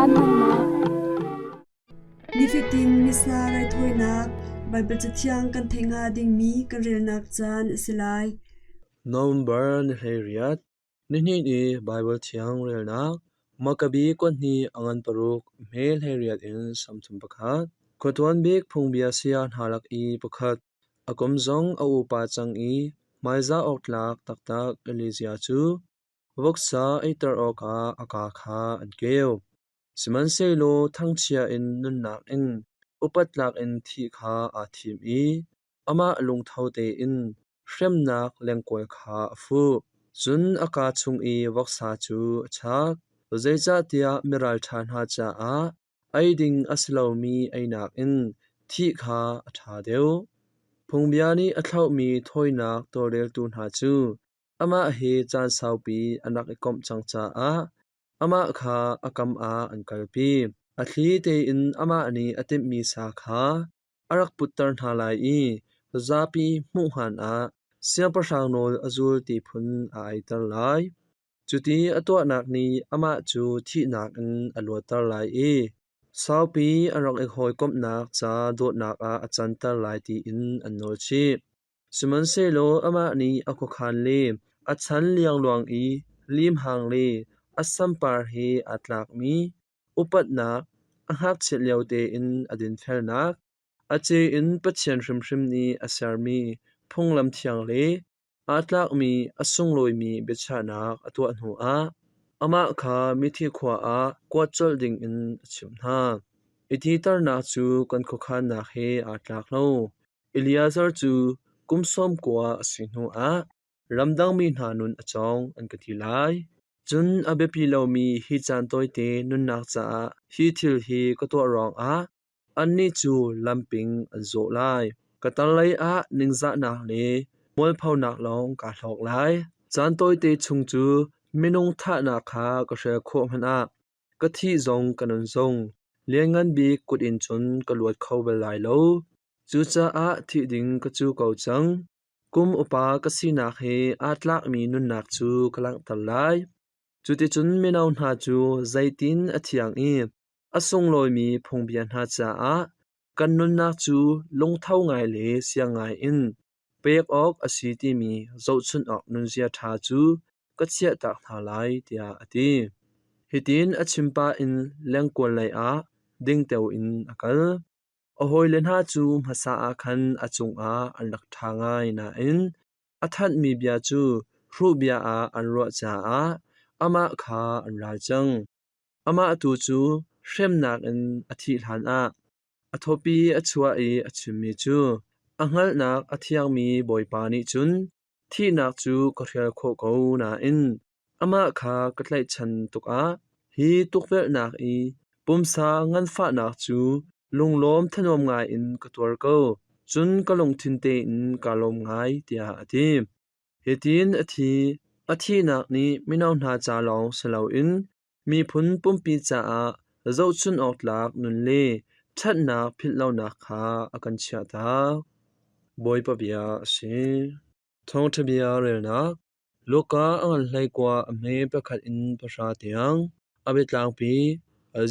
Caan hmannak. Nifatin Missa raithawinak Baibal Cathiang kan theih hnga dingmi kan relnak caan a si lai. November ni 18, nihnih ni Baibal Thiang relnak Makabi kuat hnih a ngan paruk hme 18 in 31. Khuatuan bik phungbia saya hna lak i pakhat, a kum zong a upa cang i hmaizah awk tlak taktak Elijah cu voksa eiter awkah a kaa kha an keu. Sihmanhsehlaw thangchia in nunnak in upat tlak in thih kha aa thim i amah lungtho tein hremnak lengkual kha a fuh. Cun a kaa chung i voksa cu a chak, zeicahtiah miralṭha hna caah ei ding a si lomi einak in thih kha a ṭha deuh. Phungbia nih a thlauhmi thawinak tawlreltu hna cu amah he caan saupi an rak i komh cang caah amah kha a kam ah an kalpi. A thli tein amah nih a timhmi sa kha a rak putter hna lai i zapi hmuhhngan ah siangpahrang nawl a zul ti phun a aiter lai. Cuti a tuahnak nih amah cu thihnak in a luatter lai i saupi an rak i hawikomhnak ca dawtnak ah a canter lai tiin an nawl chih. Sihmanhsehlaw amah nih a khuakhan le a chan liangluang i limhang le a sampar he aa tlakmi upatnak a ngakchiat lio tein a dinfelnak, a ce in Pathian hrimhrim nih a sermi phunglam thiang le aa tlakmi a sunglawimi biachahnak a tuah hnuah amah kha mithi khua ah kuat colh dingin a chimh hna. I titernak cu kan khuakhannak he aa tlak lo. Eleazar cu kum 90 a si hnuah ramdangmi hna nun a cawng an ka ti lai. Cun a biapi lomi hi caan tawite nunnak caah hi thil hi ka tuah ruangah annih cu lamping an zawh lai. Ka tarlei ah ningzahnak le mualphonak lawng kaa hlawk lai. Caan tawite chung cu minung thahnak kha ka hrial khawh hmanh ah ka thih zong ka nun zong Lianngan Bik kut in cun ka luat kho bal lai lo. Cucaah thih ding ka cu ko cang. Kum upa ka sinak he aa tlakmi nunnak cu ka langhter lai. Cuticun mino hna cu zeitin a thiang i a sunglawimi phungbia hna caah kan nunnak cu lungtho ngai le siang ngai in pek awk a si timi zohchunh awk nunzia ṭha cu ka chiahtak hna lai tiah a ti. Hitin a chim pah in lengkual lei ah dingteo in a kal. A hawile hna cu hmasa ah khan a cungah an rak ṭha ngai nain a thanhmi bia cu hruh bia ah an ruah caah amah kha an ral cang. Amah tu cu hremnak in a thih hlanah a thawpi a chuah i a chimmi cu, A hngalhnak a thiangmi Bawipa nih cun thihnak cu ka hrial khawh ko nain amah kha ka tlaihchan tuk ah hi tukvelhnak i pumsa nganfahnak cu lunglawm thanuam ngai in ka tuar ko, cun ka lungthin tein kaa lawm ngai, tiah a ti. Hitin a thi. A thihnak nih mino hna ca lawng si loin miphun pumpi caah zohchunh awk tlak nun le ṭhatnak philhlonak kha a kan chiahtak. Bawipa bia a si. Thawngṭha bia relnak Luka a ngan 19 a hme pakhat in pahra tiang a biatlangpi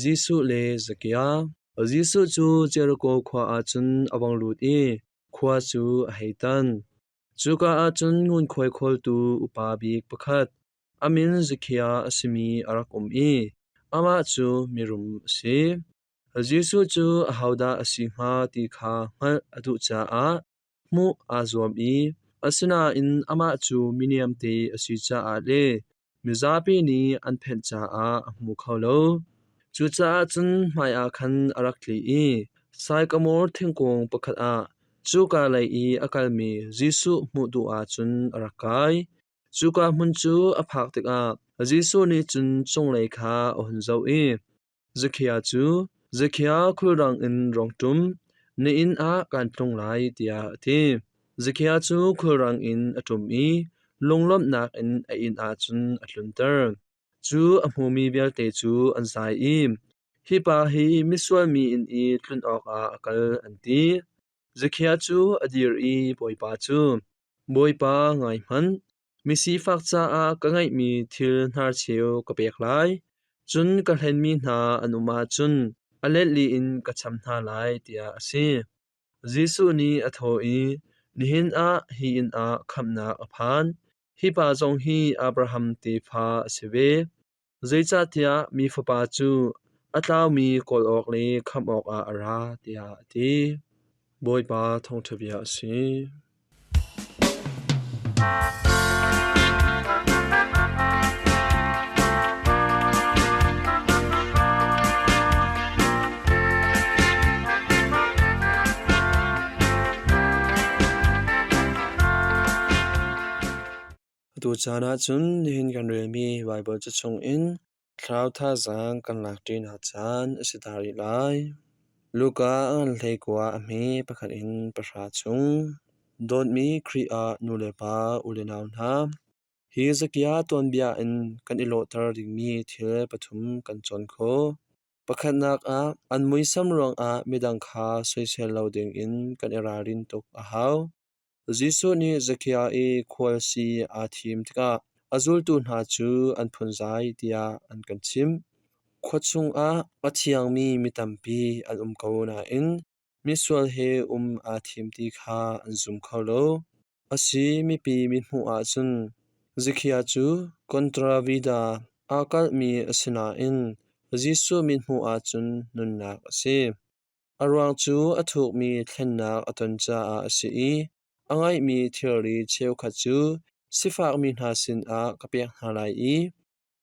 Jesuh le Zakia. Jesuh cu Jericho khua ah cun a vung lut i khua cu a hei tan. Cuka ah cun ngunkhuai khawltu upa bik pakhat a min Zakia a simi a rak um i amah cu mirum a si. Jesuh cu ahodah a si hnga ti kha hngalh a duh caah hmuh aa zuam i asinain amah cu miniamte a si caah le mizapi nih an phenh caah a hmu kho lo. Cucaah cun hmaiah khan a rak tli i saikamor thingkung pakhat ah cuka lei i a kalmi Jesuh hmuh duh ahcun a rak kai. Cuka hmun cu a phak tikah Jesuh nih cun cunglei kha a hun zoh i Zakhia cu, "Zakhia khulrang in rung ṭum, na inn ah kaan tlung lai," tiah a ti. Zakhia cu khulrang in a ṭum i lunglawmhnak in a inn ah cun a tlunter. Cu a hmumi vialte cu an zai i, "Hi pa hi misual mi inn i tlun awkah a kal," an ti. Zakhia cu a dir i Bawipa cu, "Bawipa, ngai hmanh! Misifak caah ka ngeihmi thil hnarcheu ka pek lai. Cun ka hlenmi hna an um ahcun a let li in ka cham hna lai, tiah a si. Jesuh nih a thawh i, Nihin ah hi inn ah khamhnak a phan. Hi pa zong hi Abraham tefa a si ve. Zeicahtiah mi Fapa cu a tlaumi kawl awk le khamh awkah a ra, tiah a ti. Bawipa thawngṭha bia a si. Atu caan ahcun nihin kan relmi Baibal ca chungin thlarau thazaang kan lakṭinak caan a si ta rih lai. Luka a ngan hleikua a hme pakhat in pahra chung. Dawtmi Khrih ah nu le pa u le nau hna, hi Zakia tuanbia in kan i lawhter dingmi thil pathum kan cawn khawh. Pakhatnak ah, an muisam ruangah midang kha soisel lo dingin kan i ralrin tuk a hau. Jesuh nih Zakia i khual si aa thim tikah a zultu hna cu an phunzai tiah an kan chimh. Khua chungah a thiangmi mi tampi an um ko nain misual he um aa thim ti kha an zum kho lo. A si mipi mithmuh ahcun Zakia cu Contravida aa kalhmi a si nain Jesuh mithmuh ahcun nunnak a si. A ruang cu a thukmi thlennak a ton caah a si i a ngeihmi thilri cheukhat cu sifakmi hna sinah ka pek hna lai i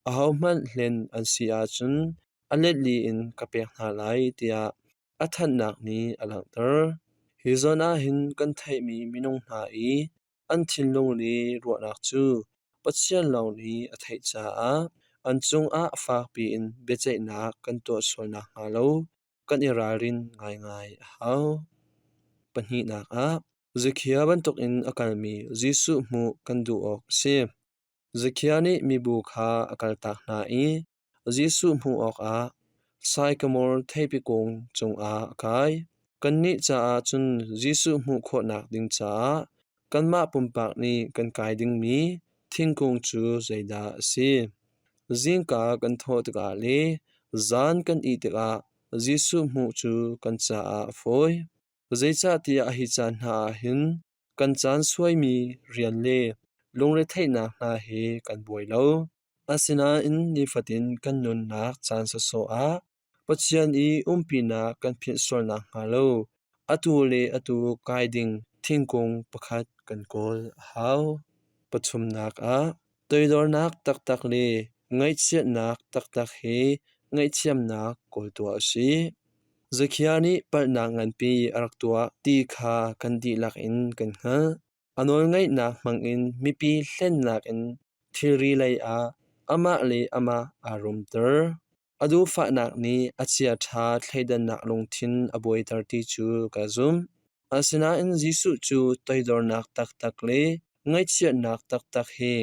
ahohmanh hlen an si ahcun a letli in ka pek hna lai tiah a thanhnak nih a langhter. Hi zawn ah hin kan theihmi minung hna i an thinlung le ruahnak cu Pathian lawng nih a theih caah an cungah fakpi in biaceihnak kan tuah sual nakhnga lo kan i ralrin ngaingai a hau. Pahnihnak ah, Zakhia bantukin a kalmi Jesuh hmuh kan duh awk a si. Zakhia nih mibu kha a kaltak hna i Jesuh hmuh awkah saikamor theipi kung cungah a kai. Kannih caah cun Jesuh hmuh khawhnak ding caah kanmah pumpak nih kan kai dingmi thingkung cu zeidah a si? Zingka kan thawh tikah le zan kan ih tikah Jesuh hmuh cu kan caah a fawi. Zeicahtiah hi caan hna ah hin kan caan suaimi rian le lungretheihnak hna he kan buai lo. Asinain nifatin kan nunnak caan sawsawh ah Pathian i umpinak kan philh sual nakhnga lo atu le atu kai ding thingkung pakhat kan kawl a hau. Pathumnak ah, toidornak taktak le ngaihchiatnak taktak he ngaihthiamnak kawl tuah a si. Zakhia nih palhnak nganpi a rak tuah ti kha kan dihlak in kan hngalh. A nawlngeihnak hmangin mipi hlennak in thilri lei ah amah le amah aa rumter. A duhfahnak nih a chiaṭha thleidannak lungthin a buaiter ti cu ka zumh. Asinain Jesuh cu toidornak taktak le ngaihchiatnak taktak he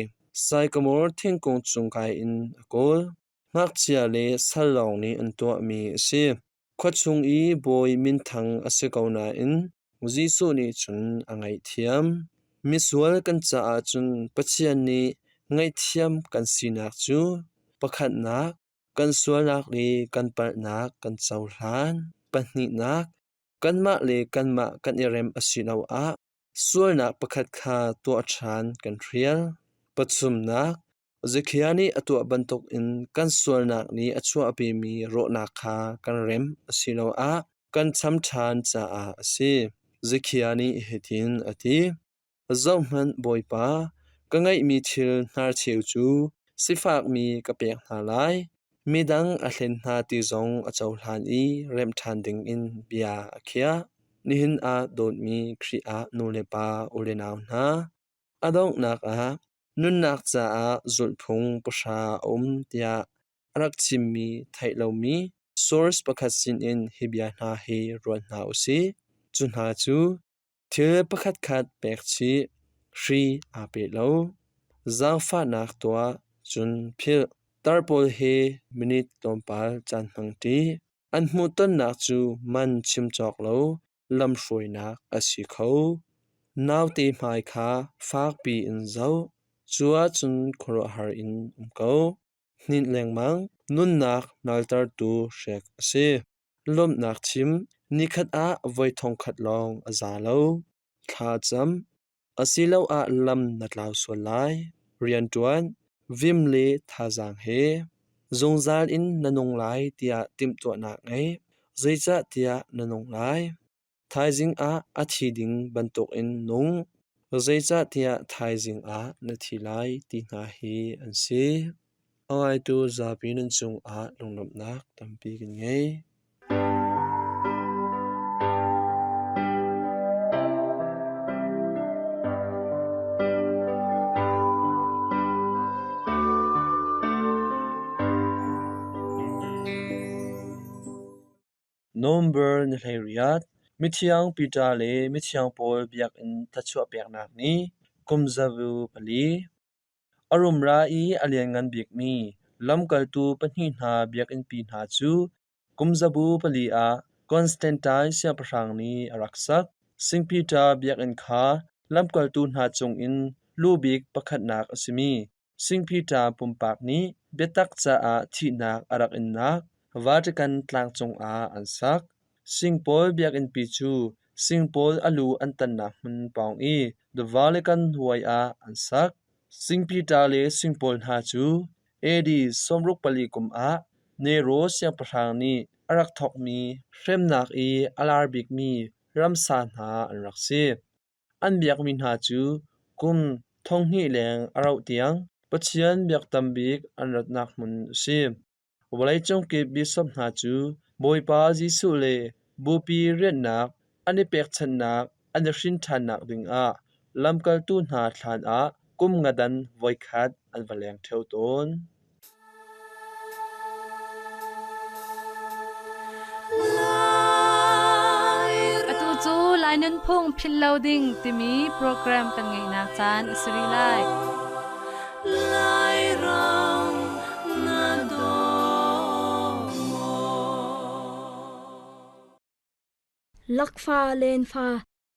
saikamor thingkung cung kai in a kawl. Ngakchia le sal lawng nih an tuahmi a si. Khuachung i bawi minthang a si ko nain Jesuh nih cun a ngaihthiam. Misual kan caah cun Pathian nih ngaihthiam kan sinak cu pakhatnak, kan sualnak le kan palhnak kan cohlan. Pahnihnak, kanmah le kanmah kan i rem asiloah sualnak pakhat kha tuah ṭhan kan hrial. Pathumnak, Zekiah nih a tuah bantukin kan sualnak nih a chuahpimi rawhnak kha kan remh asiloah kan cham ṭhan caah a si. Zekiah nih hitin a ti: Zohhmanh Bawipa, ka ngeihmi thil hnarcheu cu sifakmi ka pek hna lai. Midang a hlen hna ti zong a cohlan i remh ṭhan dingin bia a khiah. Nihin ah dawtmi Khrih ah nu le pa u le nau hna, a donghnak ah Nunnak caah zulhphung pahra a um tiah a rak chimmi theih lomi source pakhat sinin hi bia hna hi ruat hna u sih. Cu hna cu thil pakhatkhat pek chih, hri aa peh lo, zaangfahnak tuah, cun philh, tar pawl he minute tlawmpal caan hmangṭi, an hmuhtonnak cu man chim cawk lo lamhruainak a si kho. Naute hmai kha fakpi in zoh, cu ahcun khuaruahhar in um ko. Hninh lengmang, nunnak naltertu hrek a si. Lawmhnak chim, nikhat ah voi thongkhat lawng a za lo. Thlacam, asiloah lam na tlau sual lai. Rianṭuan, vim le thazaang he. Zungzal in na nung lai tiah timhtuahnak ngei, zeicahtiah na nung lai. Thaizing ah a thi ding bantukin nung, zeicahtiah thaizing ah na thi lai ti hna hi an si. A ngaitu zapi nan cungah lunglawmhnak tampi kan ngei. November ni 18, Mithiang Peter le Mithiang Paul biakinn thluachuah peknak ni, kum zabu pali. A rumra i a lianngan bikmi lamkaltu pahnih hna biakinnpi hna cu kum zabu pali ah Constantine siangpahrang nih a rak sak. Saint Peter biakinn kha lamkaltu hna cungin lu bik pakhatnak a simi Saint Peter pumpak nih biatak caah thihnak a rak innak Vatican tlang cungah an sak. Saint Paul biakinnpi cu Saint Paul a lu an tannak hmun pawng i The Vatican hnuai ah an sak. Saint Peter le Saint Paul hna cu AD 64 kum ah Nero siangpahrang nih a rak thawkmi hremnak i a lar bikmi ramsa hna an rak si. An biakmi hna cu kum 2000 leng a rauh tiang Pathian biak tam bik an ratnak hmun a si. Vawleicung kip bishop hna cu Bawipa Jesuh le Bupi rianhnak an i pekchanhnak an i hrin ṭhannak dingah lamkaltu hna thlan ah kum ngadan voikhat an va leng ṭheo tawn. Atu cu Lai Nunphung Philh Lo Ding timi program kan ngeihnak caan a si rih lai. Lakfa lenfa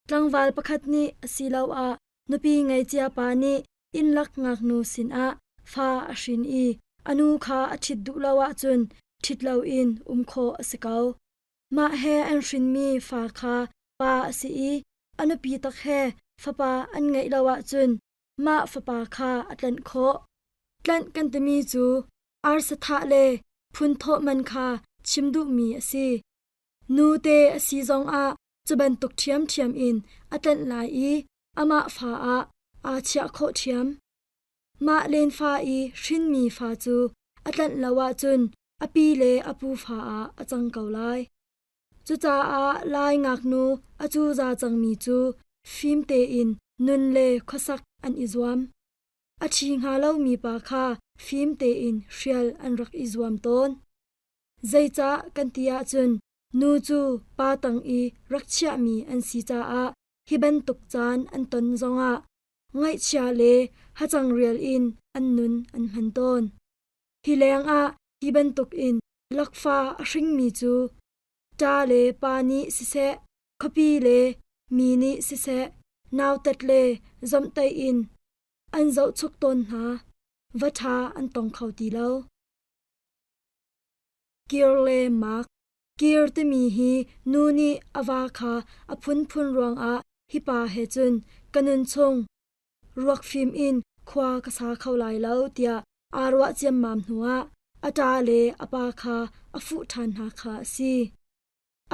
tlangval pakhat nih asiloah nupi ngeicia pa nih innlak ngaknu sinah fa a hrin i a nu kha a ṭhit duh lo ahcun ṭhit loin um khawh a si ko. Mah he an hrinmi fa kha pa a si i a nupi tak he fapa an ngeih lo ahcun mah fapa kha a tlanh khawh. Tlanh kan timi cu arsa thah le phun thawh man kha chim duhmi a si. Nute a si zongah cu bantuk ṭhiamṭhiam in a tlanh lai i amah fa ah aa chiah khawh ṭhiam. Mah lenfa i hrinmi fa cu a tlanh lo ahcun a pi le a pu fa ah a cang ko lai. Cucaah Lai ngaknu a cuza cangmi cu fim tein nun le khuasak an i zuam. A ṭhi hnga lomi pa kha fim tein hrial an rak i zuam tawn. Zeicah kan ti ahcun nu cu pa tang i rak chiahmi an si caah hi bantuk caan an ton zongah ngaihchia le hacang rial in an nun an hman tawn. Hi lengah hi bantukin lakfa a hringmi cu ṭa le pa nih siseh, khuapi le mi nih siseh, nautat le zomhtaih in an zohchuk tawn hna. Va ṭha an tong kho ti lo. Kir le mak Kir timi hi nu nih a va kha a phunphun ruangah hi pa he cun ka nun chung ruak fim in khua ka sa kho lai lo tiah aa ruah ciammam hnuah a ṭa le a pa kha a fuh ṭhan hna kha a si.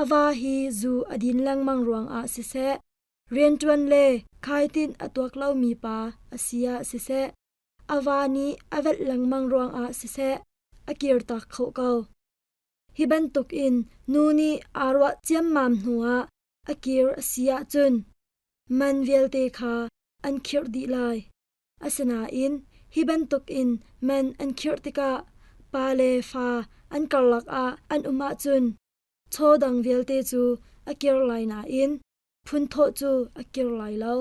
A va hi zu a din lengmang ruangah siseh, rianṭuan le khaitinh a tuak lomi pa a si ah siseh, a va nih a velh lengmang ruangah siseh, a kirtak khawh ko. Hi bantukin nu nih aa ruah ciammam hnuah a kir a si ahcun man vialte kha an khirh dih lai. Asinain hi bantukin man an khirh tikah pa le fa an karlak ah an um ahcun chaw dang vialte cu a kir lai nain phunthawh cu a kir lai lo.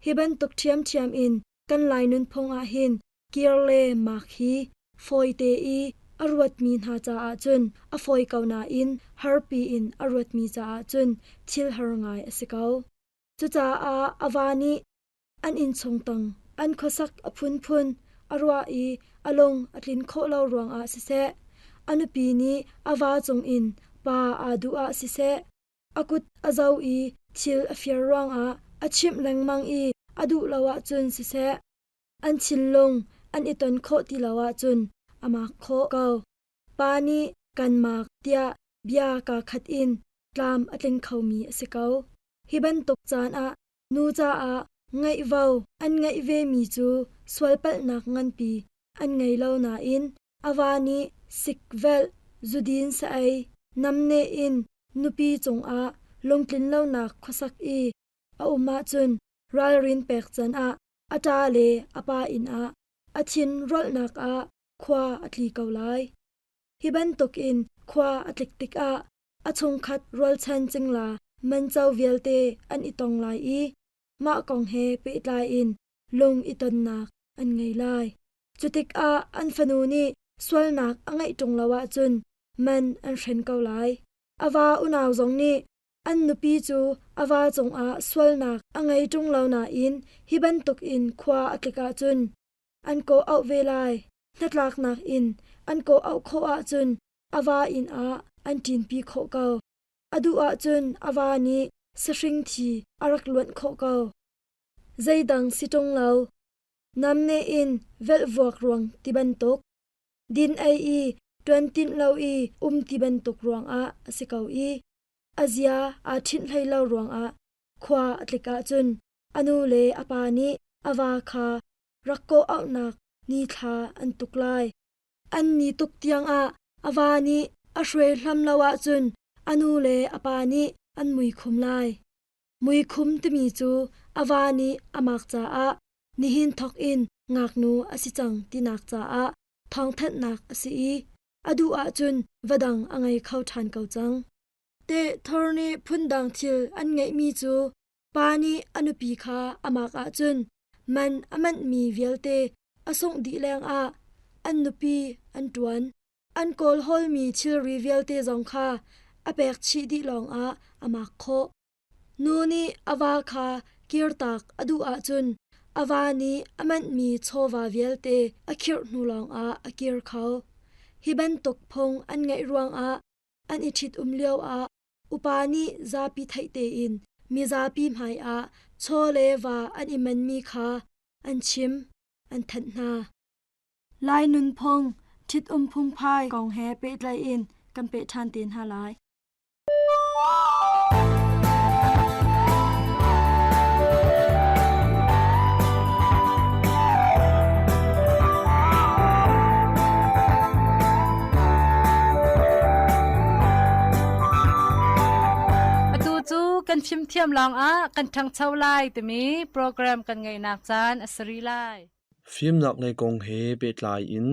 Hi bantuk ṭhiamṭhiam in kan Lai nunphung ah hin kir le mak hi fawite i a ruatmi hna caah cun a fawi ko nain harpi in a ruatmi caah cun thil har ngai a si ko. Cucaah a va nih an innchung tang an khuasak a phunphun a ruah i a lung a tlin khawh lo ruangah siseh, a nupi nih a va cungin pa aa duh ah siseh, a kut a zo i thil a fir ruangah a chimh lengmang i a duh lo ahcun siseh, an thinlung an i ton khawh ti lo ahcun a mak khawh ko. Pa nih kan mak tiah bia kaa khat in tlam a tling khomi a si ko. Hi bantuk caan ah nu caah ngaihvo an ngeih vemi cu sualpalhnak nganpi an ngei lo nain a va nih sikvelh, zudin saei, namneh in nupi cungah lungtlinlonak khuasak i a um ahcun ralrin pek can ah a ṭa le a pa inn ah a thin rolhnak ah khua a tli ko lai. Hi bantukin khua a tlik tikah a chungkhat rualchan cingla manco vialte an i tong lai i mah kong he pehtlai in lung i tonnak an ngei lai. Cutikah an fanu nih sualnak a ngeih ṭung lo ahcun man an hren ko lai. A va unau zong nih an nupi cu a va cungah sualnak a ngei ṭung lo nain hi bantukin khua a tlik ahcun an kawh auh ve lai. Hnatlaknak in an kawh auh khawh ahcun a va inn ah an ṭinpi khawh ko. A duh ahcun a va nih sahring thi a rak luanh khawh ko. Zeidang si ṭung lo. Namneh in velhvuak ruang ti bantuk, din ei i ṭuan tinh lo i um ti bantuk ruangah a si ko i a zia aa ṭhinh hlei lo ruangah khua a tlik ahcun a nu le a pa nih a va kha rak kawh auhnak nithla an tuk lai. An ni tuk tiangah a va nih a hruai hlam lo ahcun a nu le a pa nih an muikhum lai. Muikhum timi cu a va nih a mak caah nihin thawk in ngaknu a si cang tinak caah thawngthanhnak a si i a duh ahcun va dang a ngei kho ṭhan ko cang. Teh thor nih phundang thil an ngeihmi cu pa nih a nupi kha a mak ahcun man a manhmi vialte a sungh dih lengah an nupi an ṭuan. An kawlhawlmi thilri vialte zong kha a pek chih dih lawngah a mak khawh. Nu nih a va kha kirtak a duh ahcun a va nih a manhmi chawva vialte a khirh hnu lawngah a kir kho. Hi bantuk phung an ngeih ruangah an i ṭhitum lioah upa nih zapi theih tein mizapi hmaiah chaw le va an i manmi kha an chim, an thanh hna. Lai nunphung, ṭhitum phungphai kong he pehtlaih in kan peh ṭhan te hna lai. Atu cu kan fimthiam lawngah kan ṭhangcho lai timi program kan ngeihnak caan a si rih lai. Fimnak lei kong he pehtlai in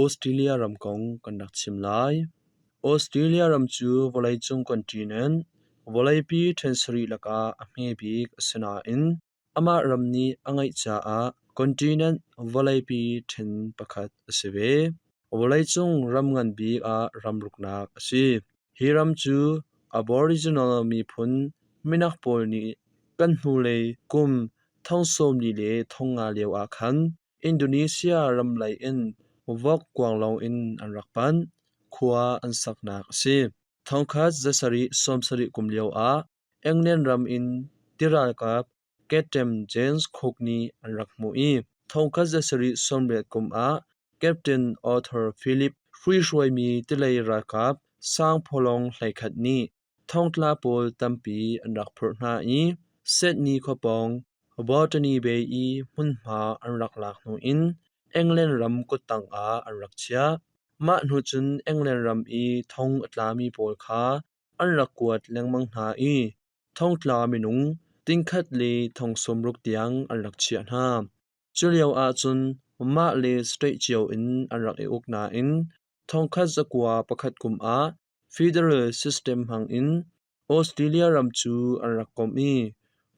Australia ram kong kan rak chim lai. Australia ram cu vawleicung continent, vawleipi ṭhen sarih lakah a hme bik a si nain amah ram nih a ngeih caah continent vawleipi ṭhen pakhat a si ve. Vawleicung ram ngan bik ah ram ruknak a si. Hi ram cu Aboriginal miphun minak pawl nih kan hnulei kum thong sawmli le thong nga lio ah khan Indonesia ram lei in vok kuanglawng in an rak panh. Khua an saknak a si. Thongkhat zasarih sawmsarih kum lio ah England ram in tiralkap Captain James Cook nih an rak hmuh i thongkhat zasarih sawmriat kum ah Captain Arthur Phillip hruihruaimi tilei ralkap sangphawlawng 11 nih thongtla pawl tampi an rak phurh hna i Sydney khua pawng Botany Bay i hmunhma an rak lak hnu in England ram kuttang ah an rak chiah. Mah hnu cun England ram i thong a tlami pawl kha an rak kuat lengmang hna i thongtla minung tingkhat le thong sawmruk tiang an rak chiah hna. Culio ahcun mah le state cio in an rak i uk nain thongkhat zakua pakhat kum ah federal system hmang in Australia ram cu an rak komh i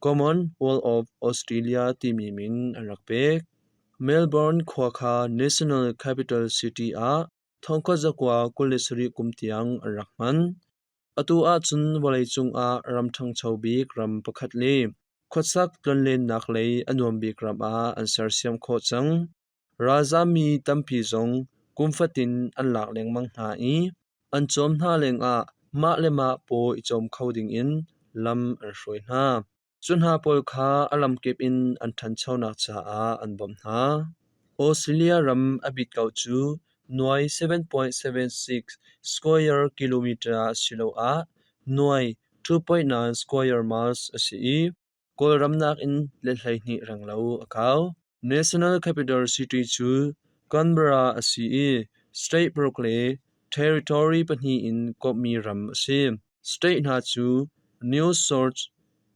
Commonwealth of Australia timi min an rak pek. Melbourne khua kha National Capital City ah thongkhat zakua 27 kum tiang an rak hman. Atu ahcun vawleicung ah ram ṭhangcho bik ram pakhat le khuasak tlonlennak lei a nuam bik ram ah an sersiam khawh cang. Ralzammi tampi zong kum fatin an lak lengmang hna i an cawm hna lengah mah le mah paw i cawm kho dingin lam an hruai hna. Cu hna pawl kha a lamkip in an ṭhanchonak caah an bawmh hna. Australia ram a bit ko cu nuai 7.76 square kilometer asiloah nuai 2.9 square miles a si i Kawlram nakin let 12 renglo a kau. National Capital City cu Canberra a si i state paruk le territory pahnih in kawpmi ram a si. State hna cu New South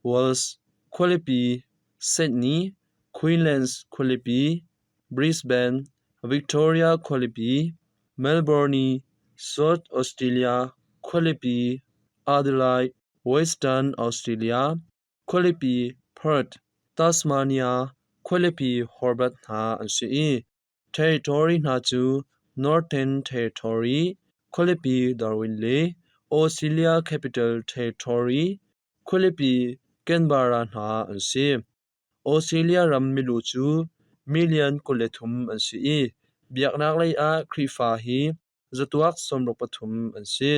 Wales khualipi Sydney, Queensland khualipi Brisbane, Victoria khualipi Melbourne, South Australia khualipi Adelaide, Western Australia khualipi Perth, Tasmania khualipi Hobart hna an si i Territory hna cu Northern Territory khualipi Darwin le Australia Capital Territory khualipi Canberra hna an si. Australia ram milu cu million 23 an si i biaknak lei ah Khrihfa hi zatuak 63 an si.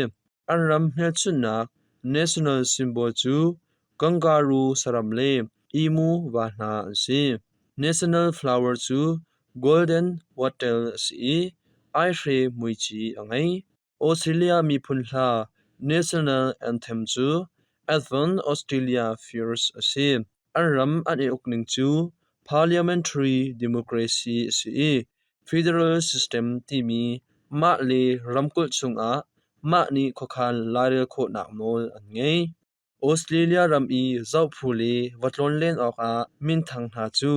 An ram hmelchunhnak national symbol cu kangaroo saram le emu va hna an si. National flower cu golden wattle a si i aihre muici a ngei. Australia miphun hla national anthem cu Advent Australia Fierce a si. An ram an i ukning cu parliamentary democracy a si i Federal system timi mah le ramkulh chungah mah nih khuakhan lairel khawhnak nawl an ngei. Australia ram i zohphu le va tlawnlen awkah minthang hna cu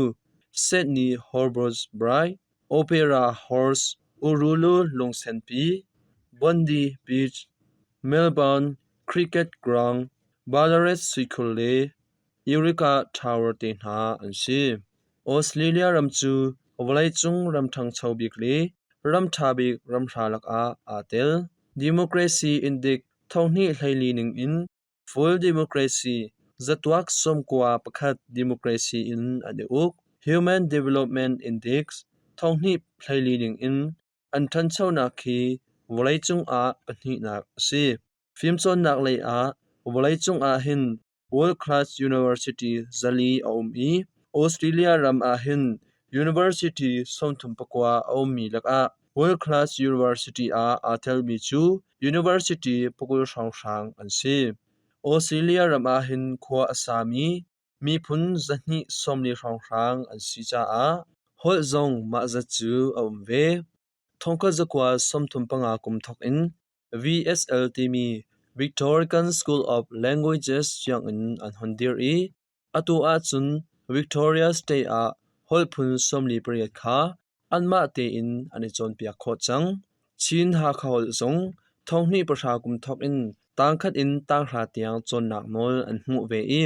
Sydney Harbour Bridge, Opera House, Uluru Lungsenpi, Bondi Beach, Melbourne Cricket Ground, Ballarat Suikhur le Eureka Tower te hna an si. Australia ram cu vawleicung ram ṭhangcho bik le ram ṭha bik ram hra lakah aa tel. Democracy Index 2014 ningin Full Democracy zatuak 91 democracy in an i uk. Human Development Index 2014 ningin an ṭhanchonak khi vawleicung ah pahnihnak a si. Fimcawnnak lei ah vawleicung ah hin World Class University 400 a um i Australia ram ah hin University 39 a ummi lakah World Class University ah aa telmi cu University 20 hrawnghrang an si. Australia ram ah hin khua a sami miphun 240 hrawnghrang an si caah holh zong mah zat cu a um ve. 1935 kum thawk in VSL timi Victorian School of Languages sianginn an hun dirh i atu ahcun Victoria State ah holh phun 48 kha anmah tein an i cawnpiak khawh cang. Chin Hakha holh zong 2010 kum thawk in tangkhat in tanghra tiang cawnnak nawl an hmuh ve i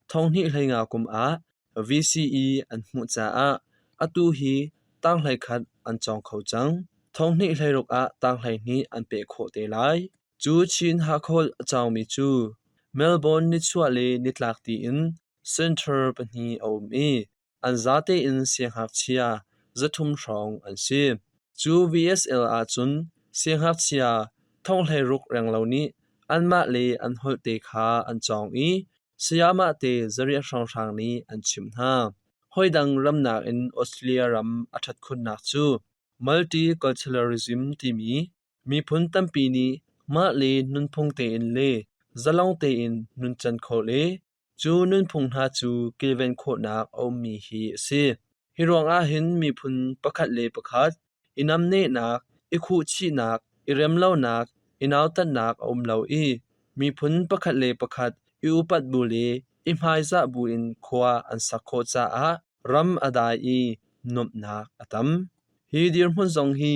2015 kum ah VCE an hmuh caah atu hi tanghleikhat an cawng kho cang. 2016 ah tanghleihnih an peh khawh te lai. Cu Chin Hakholh a cawngmi cu Melbourne nichuah le nitlak tiin center pahnih a um i an zate in siangngakchia 300 hrawng an si. Cu VSL ahcun siangngakchia 16,000 renglo nih anmah le an holh te kha an cawng i sayamah te zariah hrawnghrang nih an chimh hna. Hawidang ram nakin Australia ram a ṭhat khunnak cu multiculturalism timi miphun tampi nih mah le nunphung tein le zalong tein nuncan khawh le Cu nunphung hna cu kilven khawhnak a ummi hi a si. Hi ruangah hin miphun pakhat le pakhat i namnehnak, i khuhchihnak, i remlonak, i nautatnak a um lo i miphun pakhat le pakhat i upat bu le i hmaizah buin khua an sak khawh caah ram a dai i nuamhnak a tam. Hi dirhmun zong hi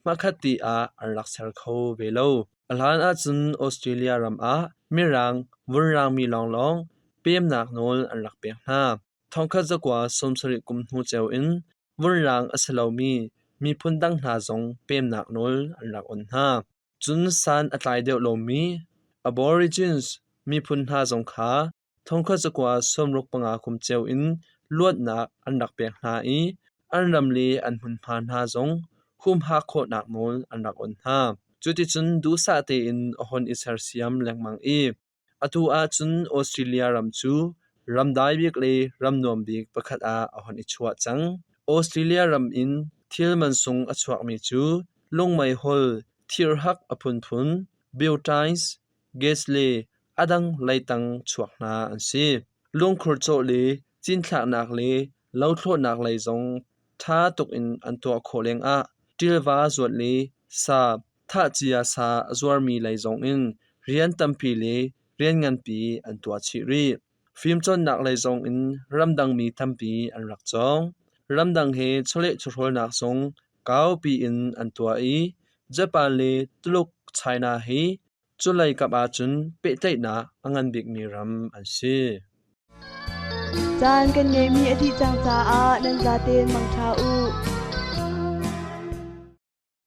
hmakhat ti ah an rak ser kho ve lo. A hlan ahcun Australia ram ah Mirang vunrangmi lawnglawng pemnak nawl an rak pek hna. Thongkhat zakua 70 kum hnu ceu in vunrang a si lomi miphun dang hna zong pemnak nawl an rak on hna. Cun san a tlai deuh lomi Aborigines miphun hna zong kha Thongkhat zakua 65 kum ceu in luatnak an rak pek hna i An ram le an hmunhma hna zong humhak khawhnak nawl an rak onh hna. Cuticun duhsah tein a hon i sersiam lengmang i atu ahcun Australia ram cu ram dai bik le ram nuam bik pakhat ah a hon i chuah cang. Australia ram in thil mansung a chuakmi cu lungmeihol, thirhak a phunphun, butines, gas le a dang leitang chuak hna an si. Lungkhur cawh le cinthlaknak le lothlawhnak lei zong ṭha tuk in an tuah khawh lengah ṭilva zuat le sa thahcia sa a zuarmi lei zongin rian tampi le rian nganpi an tuah chih rih. Fimcawnnak lei zongin ramdangmi tampi an rak cawng. Ramdang he chawleh chawhrawlnak zong kaupi in an tuah i Japan le Tuluk China hi Culei kap ahcun pehtlaihnak a ngan bikmi ram an si. Caan kan ngeihmi a dih cang caah nan zaten mangṭha u.